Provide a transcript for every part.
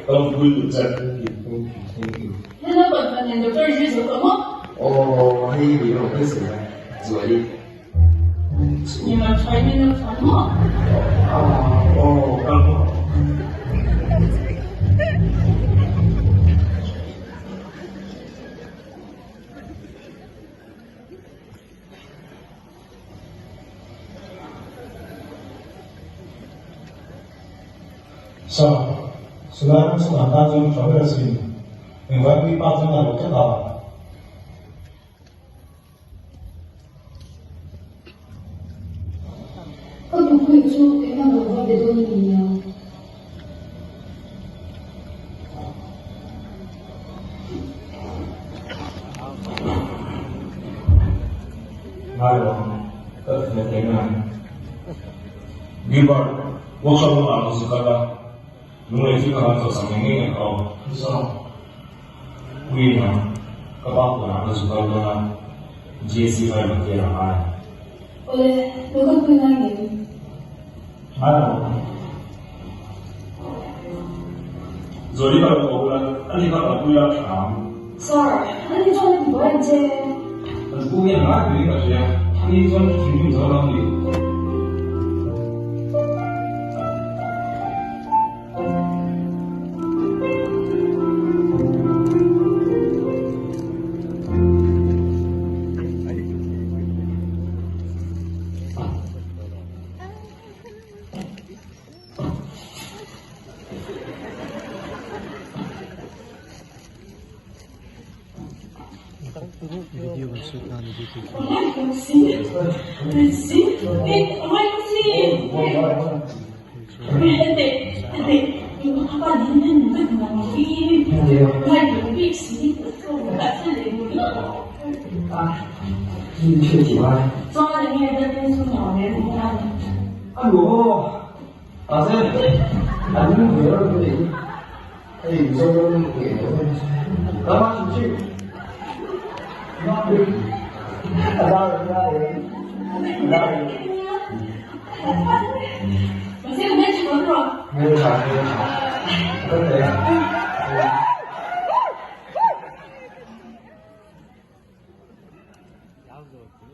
Ka lawmpui duh che. Thank you, thank you, thank you. Hello Pathan nen Doctor i zui zo tawh maw? Aw, hei min rawn kal zel a, Zuali. Mimal thain min lo thawn maw? Aw, kal maw? Sir, chulai ram chhungah tan chuan tha ber asin. Engvai pui pa chuan a lo tlat a. Ka nupui chu engah lo va be dawn a ni a? Ngai lo ang, ka thlen thei ngai. Gilbert, workshop lamah ka zu kal a, lunglei thil ka han chawhsak ngei ngei ang ka awm. Zawng, Queen ang, ka pa kawrah ka zu kal dawn a, GSC file ang clear a ngai. Awle, lo kal pui ngai ngem? Ngai lo. Zawli ka lo ko ula, a ni kha kalpui la tha ang. Sir, a ni chuan a ti buai ang che. Kan pu hian ngai turin ka hria, a ni chuan thinrim zo lo ni.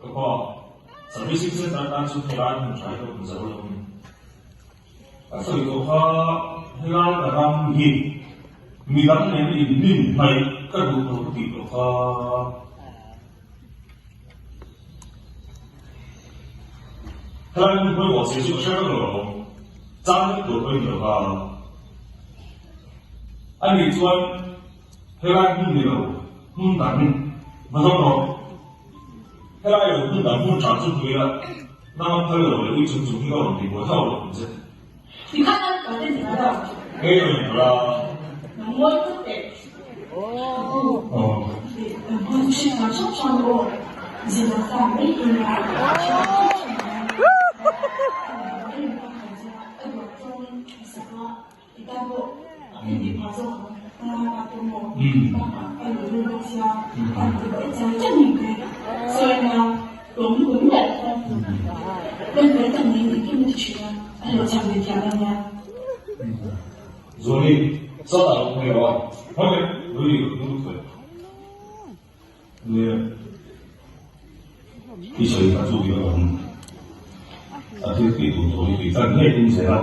Ka pa, servicing center tan chu helai hmun tha hi ka hmu zo lo ni. Ka sawi tawh kha helai ka ram hi midang nen in hnim hnaih ka duh lo ka tih tawh kha. Helai hmun pawimawh zia chu ka hre vek lo alawm, chang vek tur pawh i ni lo kha. Ani chuan helai hmun ni lo hmun dang va zawng rawh. Helai lo hmun dang hmun tha chu hmu ila, nang a phal lo leh ui chung chung hi ka rawn ti buai hauh lo ang che. Ti khan an ka te ni lo. Hei rawn in la. Nang mawi phawt teh. Aw. Kan hmun chu hriat dan hrang hrang aw. Zin a sa mai in a hriat hrang hrang dan. Zuali, sawtah lo hmui lo a, hmui leh lui ri ka hmu thawih. Nia, i sawi kha chu bik a awm. A thil tih tur tawh hi tih chan ngei tum zel a.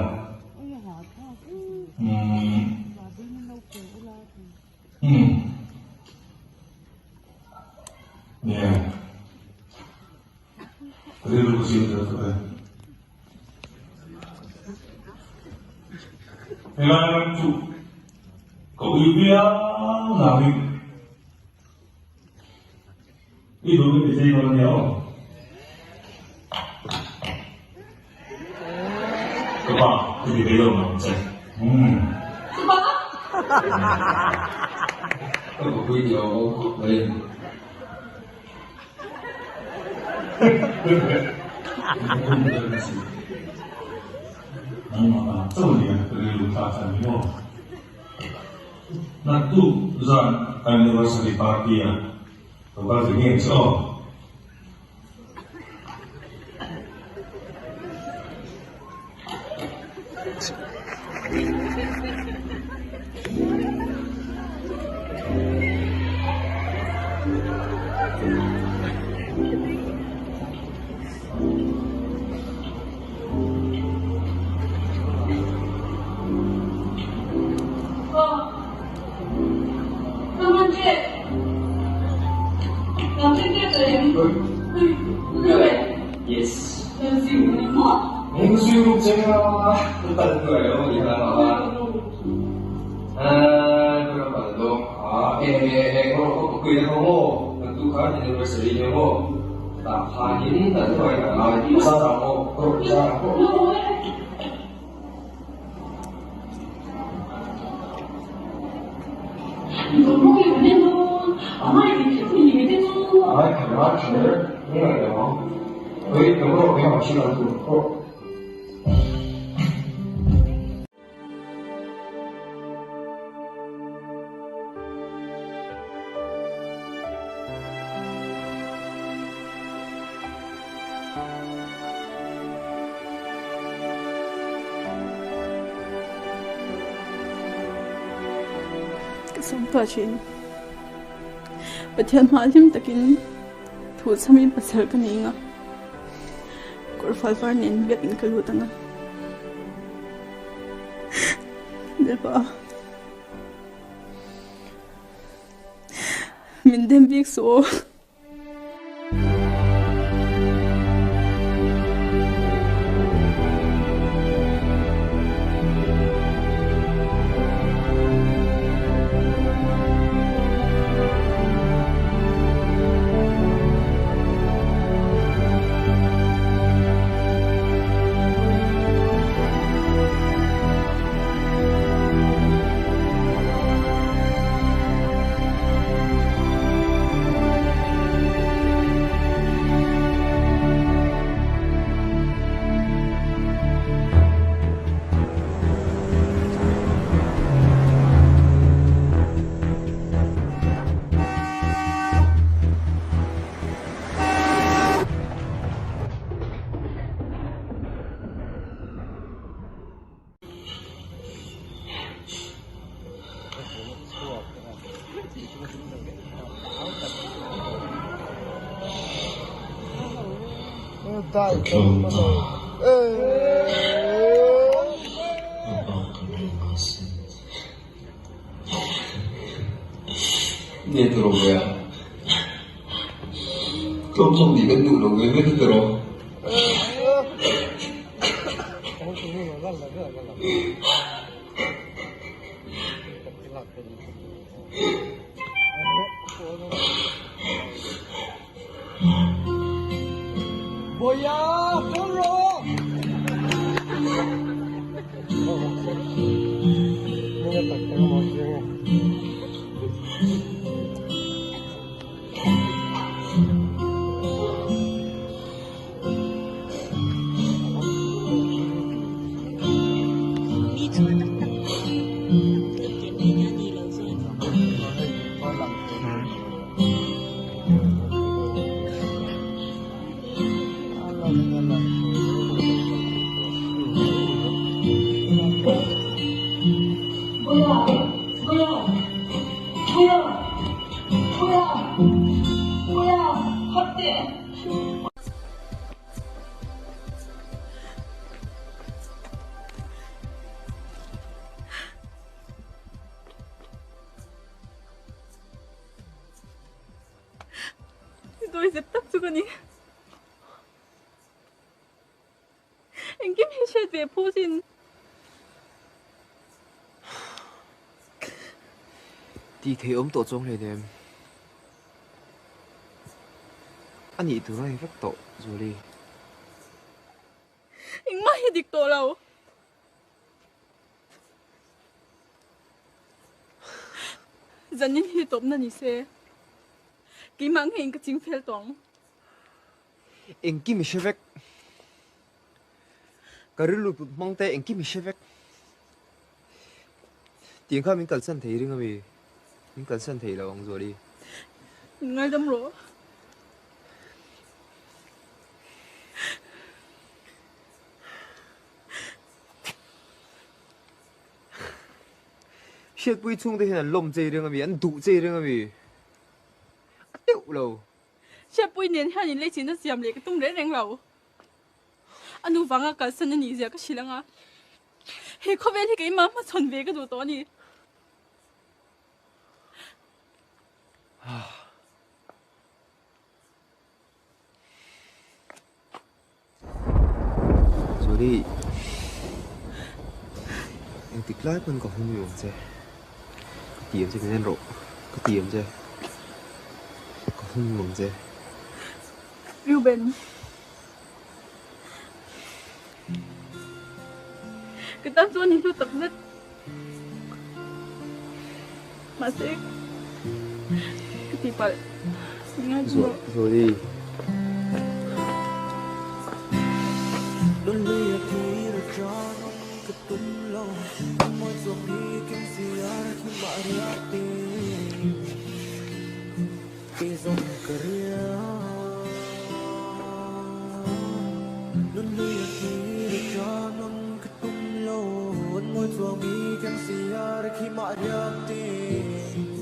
Umm. Umm. Nia. Rilru ka siam tel tawh e. Helai ram chu ka ui viau nangin i duh ka ti thei dawn ania aw. Ka pa ka ti thei lo nang che. Umm. Ka pui ni awm awm khawp mai. Nangmah chauh nia ka rilru thlak chan hi aw. Naktuk zan anniversary party a lo kal ve ngei che aw. Kan zui ruk che nga kan kal hnuai lo ni kha lama ah ka ram kal do ah e e e ko ko ko kui ko mo kan tu khan anniversary ni mo ta khanin kan hnuai ka ngai sa ra mo ko sa ra ko Ka sawmtuah thin. Pathian hma hlim takin thu chhamin pasal ka nei anga, kawrfual var nen biakin ka lut anga. Lalpa, min dem bik suh aw. Ka tlawm ta. A bak ka reng asin. Nge tawh rawh ve a. Tlawm zawk nih kan duh lo ve ve tawh rawh. Dawizep tak chu ka ni. Engkim hi hriat ve phu sin. Tih theih awm tawh chuang hleinem. A nih tur a ni vek tawh Zuali. Engmah hi dik tawh lo. Zanin hi tawpna ni se. Keimah ngeiin ka ching fel tawh ang. Engkim i hre vek. Ka rilru put hmang te engkim i hre vek. Tiang kha min kalsan thei ring ami? Min kalsan thei lo ang Zuali. Min ngaidam rawh. Hriatpui chhungte hian an lawm chei ring ami? An duh chei ring ami? A teuh lo. Hriatpui nen hian in leichina siam leh ka tum reng reng lo. A nu vanga kalsan a nih zia ka hrilh ang a, he khawvel hi keimah hmachhawn ve ka duh tawh a ni. Zuali. Zuali, engtik lai pawn ka hum i awm che. Ka ti ang che min en rawh, ka ti ang che. Ka hum ang che. Reuben. Ka tan chuan i hlu tak zet. Mahse ka tihpalh ngai chu maw. Zuali.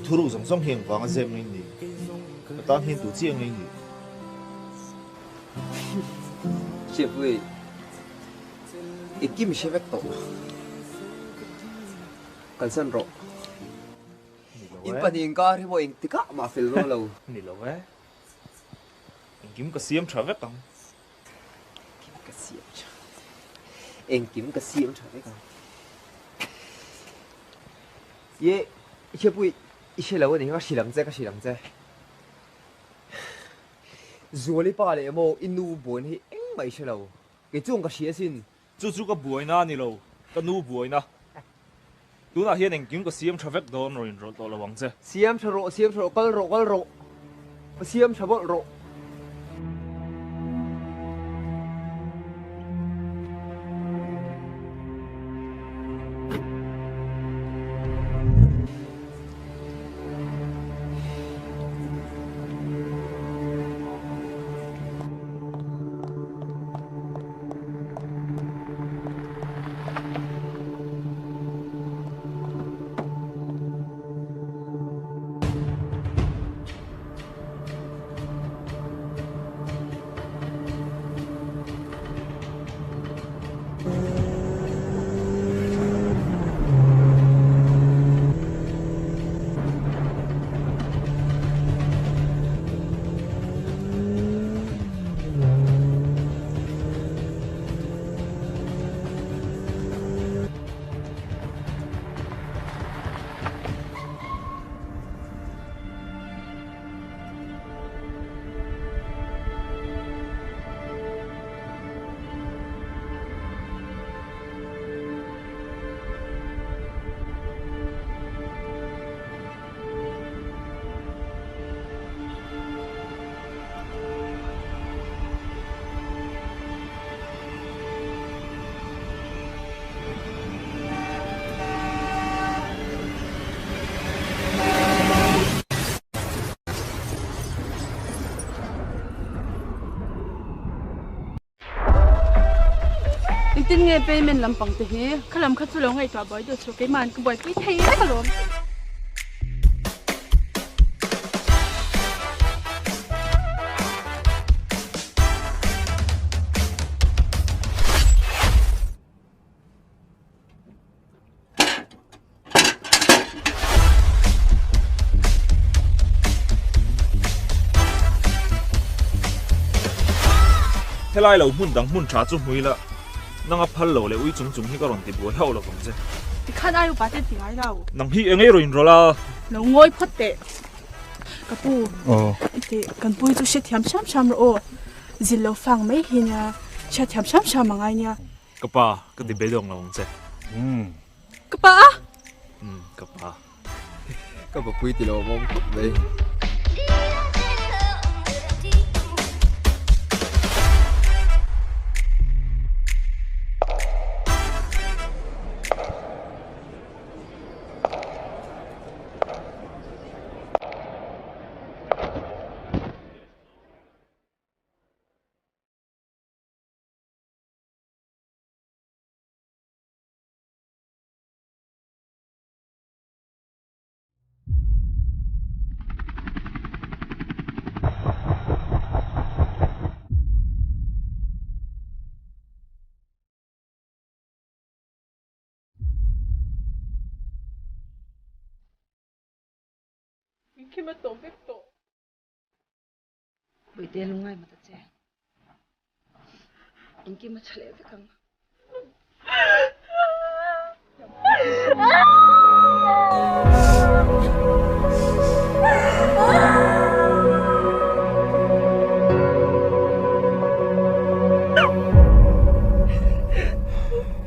Thuruk zawng zawng hi engvanga zep nge ni? Ka tan hian tu chiah nge ni? Chhiatpui, engkim i hre vek tawh. Kalsan rawh. In pahnih inkar hi maw engtikah mah fel dawn lo. Ni lo e. Engkim ka siam tha vek ang. Engkim ka siam tha. Engkim ka siam tha vek ang. Ye, i hriatpui i hre lo a ni, ka hrilh ang che, ka hrilh ang che. Zuali pa leh maw i nu buaina hi engmah i hre lo. Kei chuan ka hria asin. Chu chu ka buaina a ni lo, ka nu buaina. Tunah hian engkim ka siam tha vek dawn rawn inrawlh tawh lo ang che. Siam tha rawh, siam tha rawh, kal rawh, kal rawh, siam tha bawlh rawh. Engtin nge payment lampang te hi? Kha lam kha chu lo ngaihtuah buai deuh chu keima'n ka buaipui thei vek alawm. Helai lo hmun dang hmun tha chu hmui la, nanga phal lo leh ui chung chung hi ka rawn ti buai hauh lo vang che. Tikhan ai upa te ti ngai lo. Nang hi eng ei rawn inrawlh a? Lo ngawi phawt teh. Ka pu, tih kan pui chu hrethiam hram hram rawh aw. Zil lo fang mai hi nia, hriatthiam hram hram a ngai nia. Ka pa, ka ti beidawng lo ang che. Ka pa a? Umm, ka pa. Ka papui ti lo awm khawp mai. Engkim a tawp vek tawh. Puite lungngai mah ta che. Engkim a tha leh vek ang.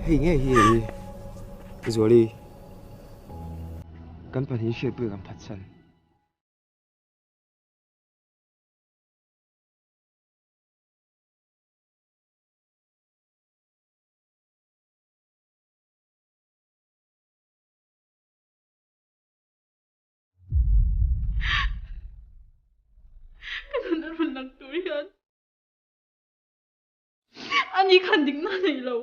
Hei ngei hi i Zuali kan pahnihin hriatpui kan phatsan. Ka nun a rawn lang tur hian ani khan dikna nei lo.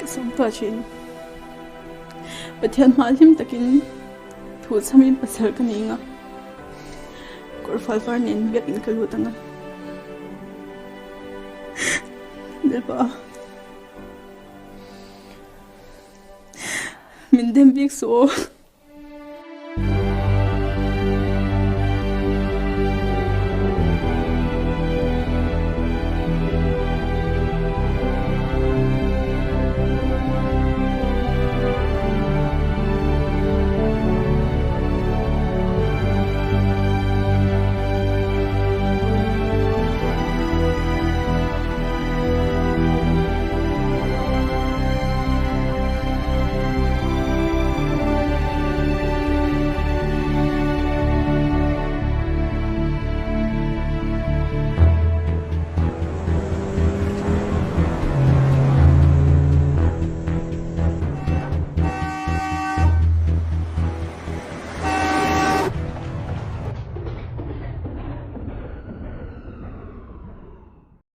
Ka sawmtuah thin. Pathian hma hlim takin thu chhamin pasal ka nei ang a, kawrfal var nen biakin ka lut ang a. Lalpa, min dem bik suh aw.